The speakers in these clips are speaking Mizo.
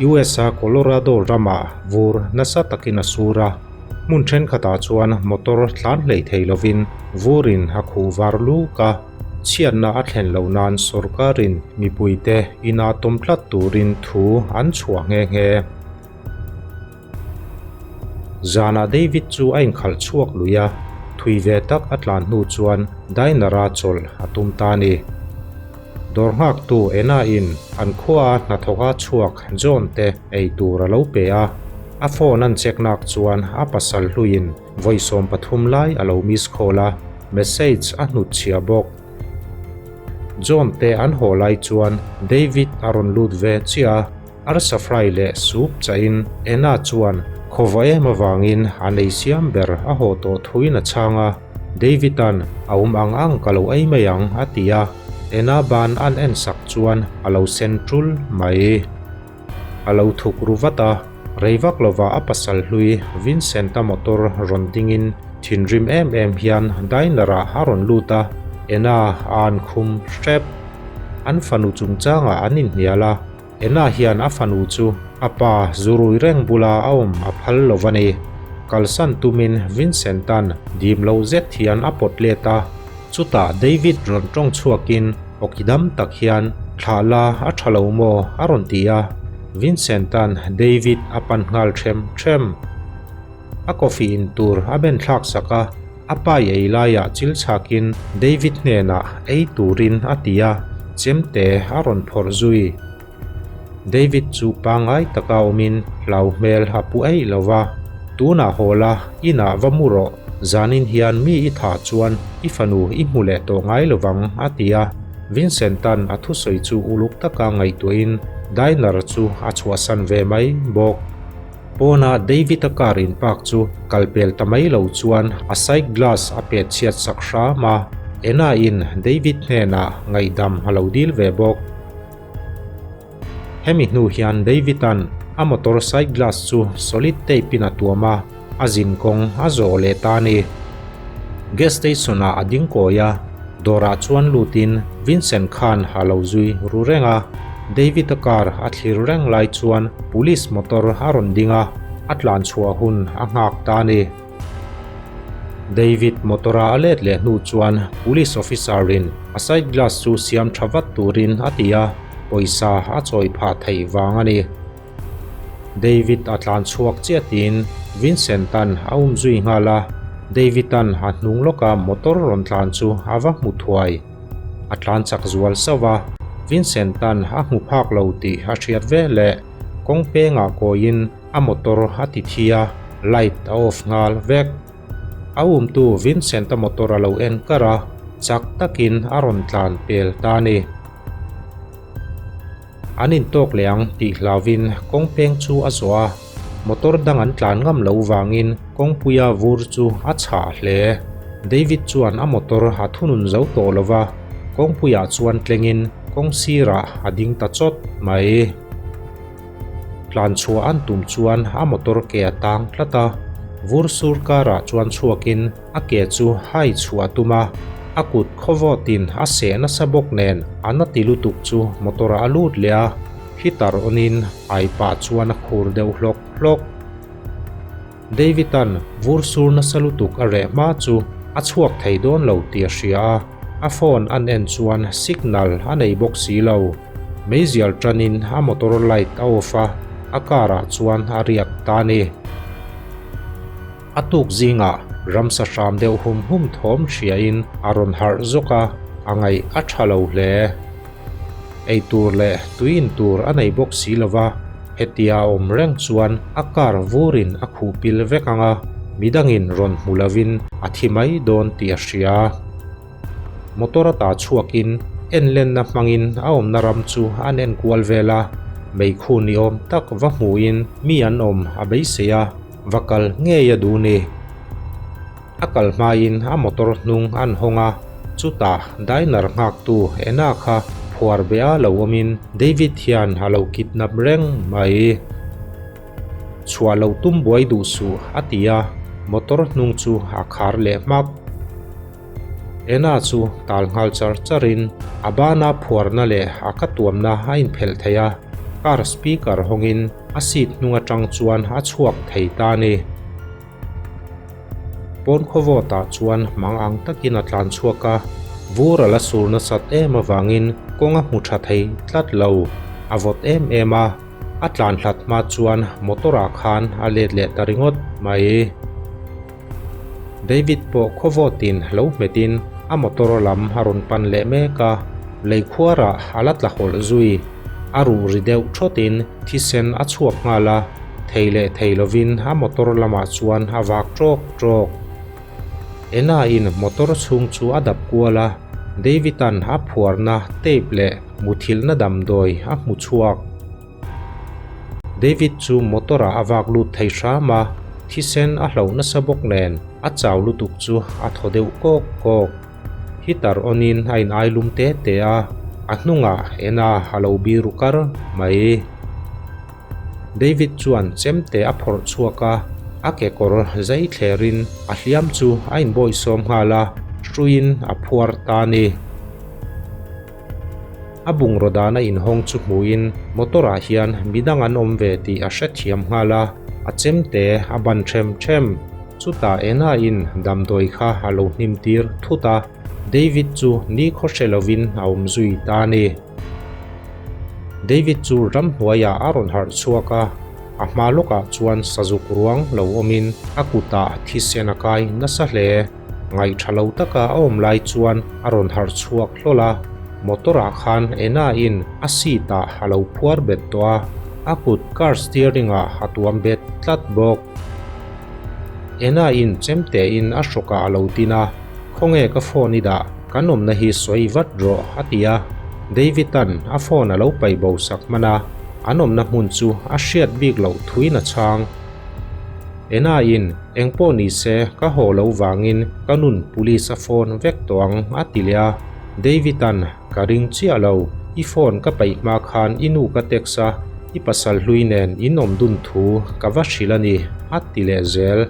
US-a Colorado ramah vur nasa takin a sur a, hmun thenkhatah chuan motor tlan hlei thei lovin vurin a khuh var luk a, chhiatna a thlen loh nan sorkarin mipuite ina tawm tlat turin thu an chhuah nghe nghe. Zanah David chu a inkhalh chhuak lui a, thui ve tak a tlan hnu chuan diner-a chawlh a tum ta a ni. Dawr nghaktu Ena-in an khuaa hnathawka chhuak John te ei tur a lo pe a, a phone an check nak chuan a pasal hluiin vawi 13 lai a lo miss call a, message a hnutchhiah bawk. John te an haw lai chuan David a rawn lut ve chiah a. Arsa fry leh soup chahin Ena chuan khawva em avangin a nei siam ber a haw tawh thuin a chhang a, David-a'n a awm ang ang ka lo ei mai ang a ti a, Ena ban an en sak chuan a lo sen tul mai. A lo thuk ru vat a, rei vak lova a pasal hlui Vincent-a motor rawn dingin thinrim em em hian diner-ah a rawn lut a, Ena a an khum hrep. An fanu chungchangah an inhnial a. Ena hian a fanu chu a pa zurui reng bula a awm a phal lo va ni. Kalsan tumin Vincent-a'n dim lo zet hian a pawt let a, chutah David rawn tawng chhuakin awki dam tak hian thlah la a tha lo maw a rawn ti a, Vincent-a'n David a pan nghal them them. A coffee in tur a ben thlak sak a, a pa ei laiah chil chhakin David hnenah ei turin a ti a, chemte a rawn phawrh zui. David chu pangngai taka awmin hlau hmel a pu eih lo va, Tunah haw la, inah va mu rawh, zanin hian mi i thah chuan i fanu i hmu leh tawh ngai lo vang, a ti a. Vincent-a'n a thusawi chu uluk taka ngaihtuahin diner chu a chhuahsan ve mai bawk. Pawna David-a car in park chu kal pel ta mai lo chuan a side glass a pet chhiat sak hram a, Ena-in David hnenah ngaihdam a lo dil ve bawk. Hemi hnu hian David-a'n a motor side glass chu solid tape-in a tuam a, a zin kawng a zawh leh ta a ni. Gas station-ah a ding kawi a, dawrah chuan lutin Vincent khan a lo zui ru reng a. David-a car a thlir reng lai chuan police motor a rawn ding a, a tlan chhuah hun a nghak ta a ni. David motor-a a let leh hnu chuan police officer-in a side glass chu siam tha vat turin a ti a, pawisa a chawi phah theih vang a ni. David a tlan chhuak chiah tiin Vincent-a'n a um zui nghal a, David-a'n a hnung lawka motor rawn tlan chu a va hmu thuai. A tlan chak zual sauh a, Vincent-a'n a hmu phak lo tih a hriat ve leh kawng pengah kawiin a motor a ti thi a, light a off nghal vek. A umtu Vincent-a motor a lo en kar a, chak takin a rawn tlan pel ta a ni. An intawk leh ang tih hlauvin kawng peng chu a zawh a, motor dang an tlan ngam loh vangin kawngpuia vur chu a chhah hle. David chuan a motor a thunun zo tawh lo va, kawngpuiah chuan tlengin kawng sirah a ding ta chawt mai. Tlan chhuah an tum chuan a motor ke a tang tlat a, vur sur karah chuan chhuakin A ke chu hai chhuah a tum a, a kut khawvawtin a seh nasa bawk nen a na ti lutuk chu motor ah a lut leh a, heater on in ai pah chuan a khur deuh hlawk hlawk. David-a'n vur sur nasa lutuk a reh hma chu a chhuak thei dawn lo tih a hria a, a phone an en chuan signal a nei bawk si lo. Meizial tanin a motor light a off a, a car ah chuan a riak ta a ni. A tuk zingah ramsa hram deuh hum hum thawm hriain a rawn harh zawk a, a ngaih a tha lo hle. Ei tur leh tui in tur a nei bawk si lo va, hetia a awm reng chuan a car vurin a khuh pil vek ang a, midangin rawn hmu lovin a thi mai dawn tih a hria. Motor a ta chhuakin enlenna hmangin a awmna ram chu an enkual vel a, meikhu ni awm tak va hmuhin mi an awm a beisei a. Va kal ngei a duh ni. A kal hmain a motor hnung an hawng a, chutah diner nghaktu Ena kha phuar be a lo awmin David hian a lo kidnap reng mai. Chhuah lo tum buai duh suh a ti a, motor hnung chu a khar leh hmak. Ena chu tal nghal char charin a bana phuarna leh a ka tuamna a inphelh thei a. Car speaker hawngin a seat hnung atang chuan a chhuak thei ta a ni. Pawn khawvawtah chuan mang ang takin a tlan chhuak a, vur a la sur nasat em avangin kawng a hmu tha thei tlat lo. A vawt em em a, a tlan hlat hma chuan motor ah khan a let leh ta ringawt mai. David pawh khawvawtin lo hmetin a motor lam a rawn pan leh mek a, lei khuarah a la tla hawlh zui. A ruh ri deuh thawtin thisen a chhuak nghal a, thei leh thei lovin a motor lamah chuan a vak tawk tawk. Ena-in motor chhung chu a dap kual a, David-a'n a phuarna tape leh muthilhna damdawi a hmu chhuak. David chu motor ah a vak lut thei hram a, thisen a hloh nasa bawk nen a chau lutuk chu a thaw deuh kawk kawk. Heater on in a in ai lum te te a, a hnungah Ena a lo biru kar mai. David chuan chemte a phawrh chhuak a, a kekawr zai thlerin a hliam chu a inbawihsawm nghal a, hruiin a phuar ta a ni. A bungraw dana inhawng chu hmuhin motor ah hian midang an awm ve tih a hrethiam nghal a, a chemte a ban them them. Chutah Ena in damdawi kha a lo hnim tir thut a, David chu nikhaw hre lovin a awm zui ta a ni. David chu ramhnuaiah a rawn harh chhuak a, a hma lawkah chuan sazuk ruang lo awmin a kutah thisen a kai nasa hle. Ngaih tha lo taka a awm lai chuan a rawn harh chhuak hlawl a, motor ah khan Ena in a seat ah a lo phuar bet tawh a, a kut car steering ah a tuam bet tlat bawk. Ena in chemte in a hrawk ah a lo tin a, Khawnge ka phone i dah, kan awmna hi sawi vat rawh a ti a, David an a phone a lo paih bo sak hman a, an awmna hmun chu a hriat bik loh thuin a chhang. Ena in, Engpawh ni se, ka haw lo vangin ka nun police a phone vek tawh ang a ti leh a. David-a'n, Ka ring chiah lo, i phone ka paih hma khan i nu ka text a, i pasal hlui nen in awm dun thu ka va hrilh a ni a ti leh zel.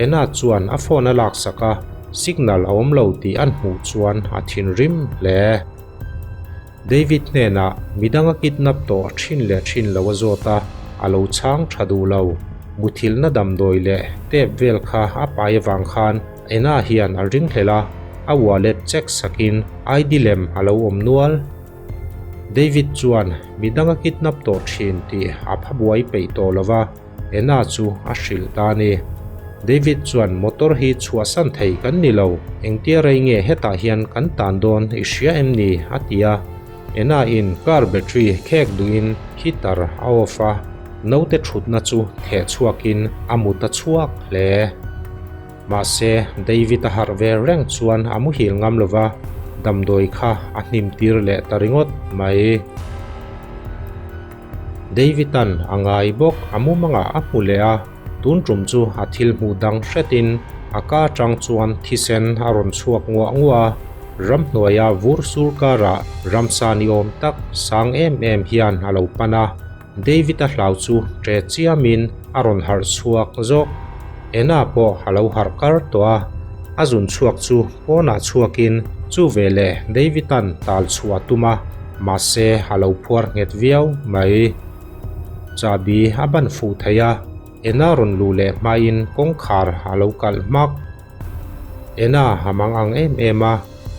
Ena chuan a phone a laksak a, signal a awm lo tih an hmuh chuan a thinrim hle. David hnenah midang a kidnap tawh thin leh thin lo a zawt a, a lo chhang tha duh lo. Muthilhna damdawi leh tep vel kha a pai avang khan Ena hian a ringhlel a, a wallet check sakin ID lem a lo awm nual. David chuan midang a kidnap tawh thin tih a pha buai peih tawh lo va. Ena chu a hrilh ta a ni. David chuan motor hi chhuahsan thei kan ni lo, engtia rei nge hetah hian kan tan dawn i hria em ni? a ti a. Ena in car battery khek duhin heater a off a, naute thutna chu theh chhuakin a mut a chhuak hle. Mahse, David a harh ve reng chuan a muhil ngam lo va, damdawi kha a hnim tir leh ta ringawt mai. David-a'n a ngai bawk a mumangah a hmu leh a, tun tum chu a thil hmuh dang hretin a ka atang chuan thisen a rawn chhuak nguah nguah a, ramhnuaia vur sur karah ramsa ni awm tak sang em em hian a lo pan a, David-a hlau chu ṭe chiamin a rawn harh chhuak zawk. Ena pawh a lo harh kar tawh a, a zun chhuak chu pawnah chhuakin chu veleh David-a'n tal chhuah a tum a, mahse a lo phuar nghet viau mai. Chahbi a ban fuh thei a, Ena rawn luh leh hmain kawngkhar a lo kalh hmak. Ena a mang ang em em a,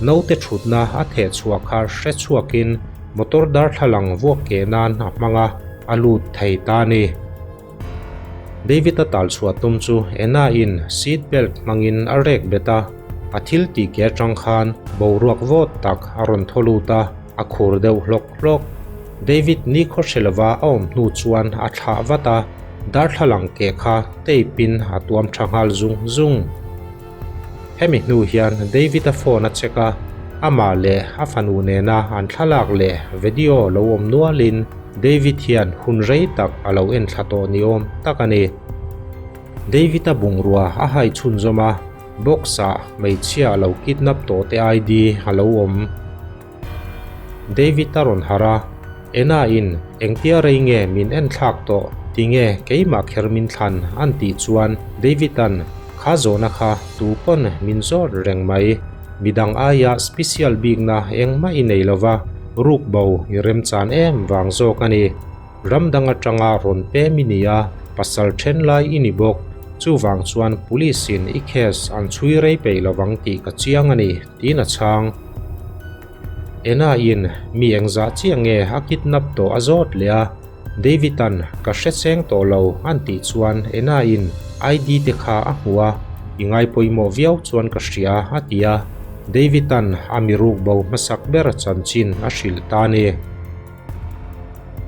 naute thutna a theh chhuah kha hre chhuakin motor darthlalang vuak keh nan a hmang a, a lut thei ta a ni. David-a tal chhuah tum chu Ena-in seat belt hmangin a rek bet a, a thil tih ke atang khan boruak vawt tak a rawn thaw lut a, a khur deuh hlawk hlawk. David nikhaw hre lova a awm hnu chuan a thlah vat a, darthlalang ke kha tape in a tuam tha nghal zung zung. Hemi hnu hian David-a phone a check a, amah leh a fanu nena an thlalak leh video lo awm nualin David hian hun rei tak a lo en thla tawh ni awm tak a ni. David-a bungrua a hai chhunzawm a, box-ah hmeichhia a lo kidnap tawh te ID a lo awm. David a rawn harh a, Ena in engtia rei nge min en thlak tawh tinge keimah kher min thlan an tih chuan David an kha zawhna kha tu pawn min zawt reng mai, midang aia special bikna engmah i nei lova ruk bo i remchan em vang zawk a ni. Ram dang atanga rawn pem i ni a, pasal then lai i ni bawk. Chuvang chuan police in i case an chhui rei peih lovang tih ka chiang a ni, tiin a chhang. Ena in mi engzah chiah nge a kidnap tawh a zawt leh a, David-a'n ka hre cheng tawh lo an tih chuan Ena in ID te kha a hmu a, i ngaipawimawh viau chuan ka hria a ti a, David-a'n a mi ruk bo hmasak ber chanchin a hrilh ta a ni.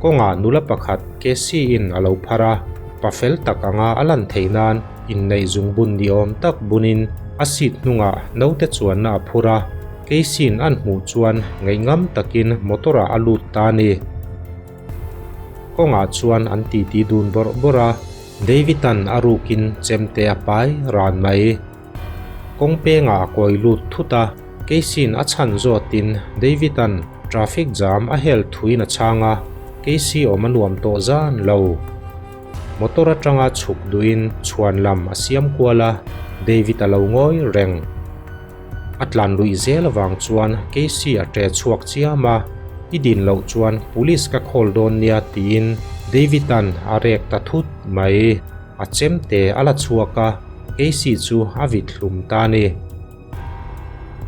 Kawngah nula pakhat Casey-in a lo phar a, pa fel tak anga a lan theih nan inneih zungbun ni awm tak bunin a seat hnungah naute chuanna a phur a, Casey-in an hmuh chuan ngaihngam takin motor-ah a lut ta a ni. Kawngah chuan an titi dun bawrh bawrh a, David-a'n a rukin chemte a pai ran mai. Kawng pengah a kawi lut thut a, Casey-in a chhan zawtin David-a'n traffic jam a hel thuin a chhang a, Casey awm a nuam tawh zan lo. Motor atanga chhuk duhin chhuan lam a siam kual a, David a lo ngawi reng. A tlan luih zel avang chuan Casey a ṭe chhuak chiam a, I din loh chuan police ka call dawn nia tiin David-a'n a rek ta thut mai. A chemte a la chhuak a, Casey chu a vit hlum ta a ni.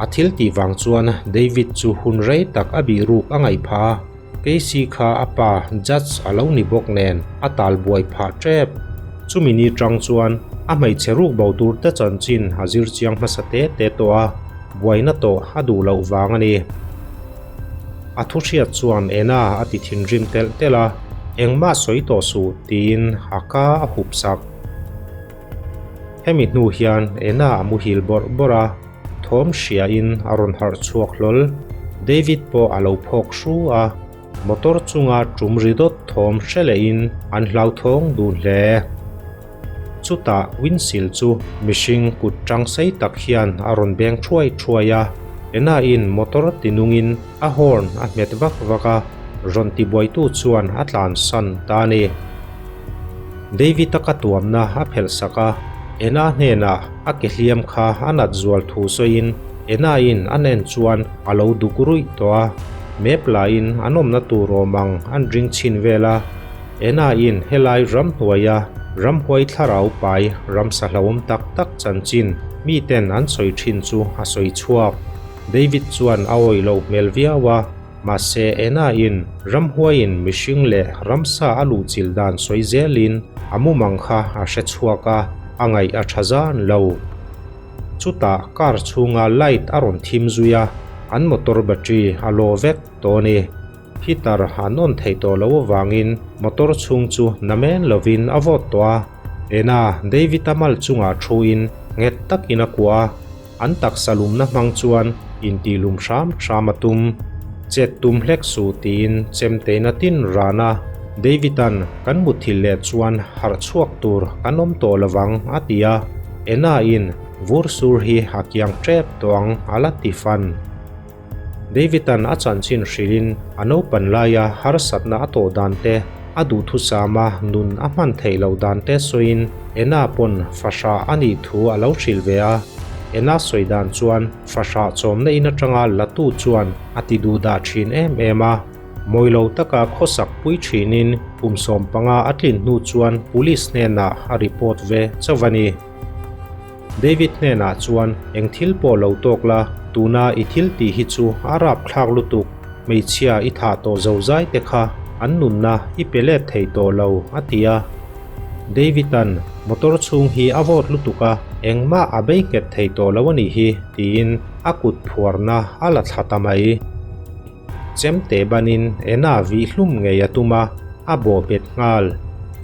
A thil tih vang chuan David chu hun rei tak a bih ruk a ngaih phah a, Casey kha a pa judge a lo ni bawk nen a tal buai phah tep. Chumi ni tang chuan a hmeichhe ruk bo tur te chanchin a zir chiang hmasa te te tawh a, buaina tawh a duh loh vang a ni. A thu hriat chuan Ena a ti thinrim telh telh a, Engmah sawi tawh suh tiin a ka a hup sak. Hemi hnu hian Ena a muhil bawrh bawrh a, thawm hriain a rawn harh chhuak hlawl. David pawh a lo phawk hru a, motor chunga tum ri dawt thawm hre lehin an hlauthawng dun hle. Chutah windshield chu mihring kut tang sei tak hian a rawn beng thuai thuai a, Ena-in motor tinungin a horn a hmet vak vak a, rawn tibuaitu chuan a tlansan ta a ni. David-a ka tuamna a phelh sak a, Ena hnenah a ke hliam kha a nat zual thu sawiin Ena-in a nen chuan a lo duk ruih tawh a, map lahin an awmna tur awm ang an ring chhin vel a. Ena-in helai ramhnuaia ramhuai thlarau pai ramsa hlauhawm tak tak chanchin miten an sawi thin chu a sawi chhuak. David chuan a awih loh hmel viau a, mahse Ena-in ramhuaiin mihring leh ramsa a luhchilh dan sawi zelin a mumang kha a hre chhuak a, a ngaih a tha zan lo. Chutah car chhunga light a rawn thim zui a, an motor battery a law vek tawh a ni. Heater an on theih tawh loh avangin motor chhung chu namen lovin a vawt tawh a. Ena, David-a mal chungah thuin nghet takin a kuah a, an taksa lumna hmang chuan intihlum hram hram a tum. Chet tum hlek suh tiin chemteina tin ran a, David-a'n kan muthilh leh chuan harh chhuak tur kan awm tawh lovang a ti a, Ena-in vur sur hi a kiang tep tawh ang a la ti fan. David-a'n a chanchin hrilhin a naupan laia harsatna a tawh dan te, a duhthusama nun a hman theih loh dan te sawiin Ena pawn fahrah a nih thu a lo hrilh ve a. Ena sawi dan chuan fahrah chawmna in atanga latu chuan a ti duhdah thin em em a. Mawilo taka khawsak pui thinin kum 15 a tlin hnu chuan police hnenah a report ve chauh a ni. David hnenah chuan, Eng thil pawh lo tawk la, tuna i thil tih hi chu a rap thlak lutuk, hmeichhia i thah tawh zo zai te kha an nunna i pe let thei tawh lo, a ti a. David-a'n, Motor chhung hi a vawt lutuk a, engmah a bei nghet thei tawh lo a nih hi, tiin a kut phuarna a la thla ta mai. Chemte banin Ena vih hlum ngei a tum a, a bawh bet nghal.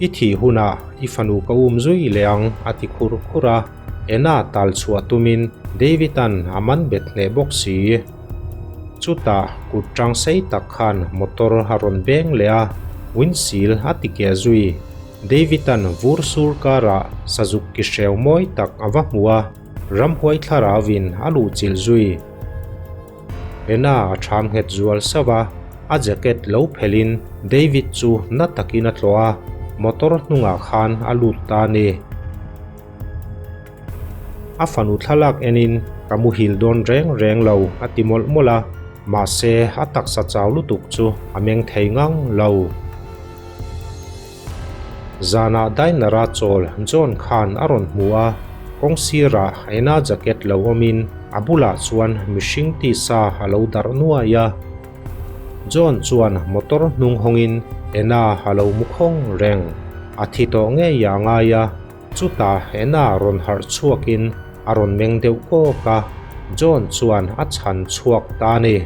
I thih hunah i fanu ka um zui leh ang a ti khur khur a, Ena tal chhuah tumin David-a'n a man bet hneh bawk si. Chutah kut tang sei tak khan motor a rawn beng leh a, windshield a ti keh zui. David-a'n vur sur karah sazuk ki hreu mawi tak a va hmu a, ramhuai thlarauin a luhchilh zui. Ena a ṭham nghet zual sauh a, a jacket lo phelhin David chu na takin a tlawh a, motor hnungah khan a lut ta a ni. A fanu thlalak enin ka muhil dawn reng reng lo a ti mawlh mawlh a, mahse a taksa chau lutuk chu a meng thei ngang lo. Zanah diner-a chawl John khan a rawn hmu a, kawng sirah Anna jacket lo awmin a bulah chuan mihring tisa a lo darh nuai a. John chuan motor hnung hawngin Anna a lo mu khawng reng. A thi tawh ngei a ngai a, chutah Anna rawn harh chhuakin a rawn meng deuh kawk a, John chuan a chhan chhuak ta a ni.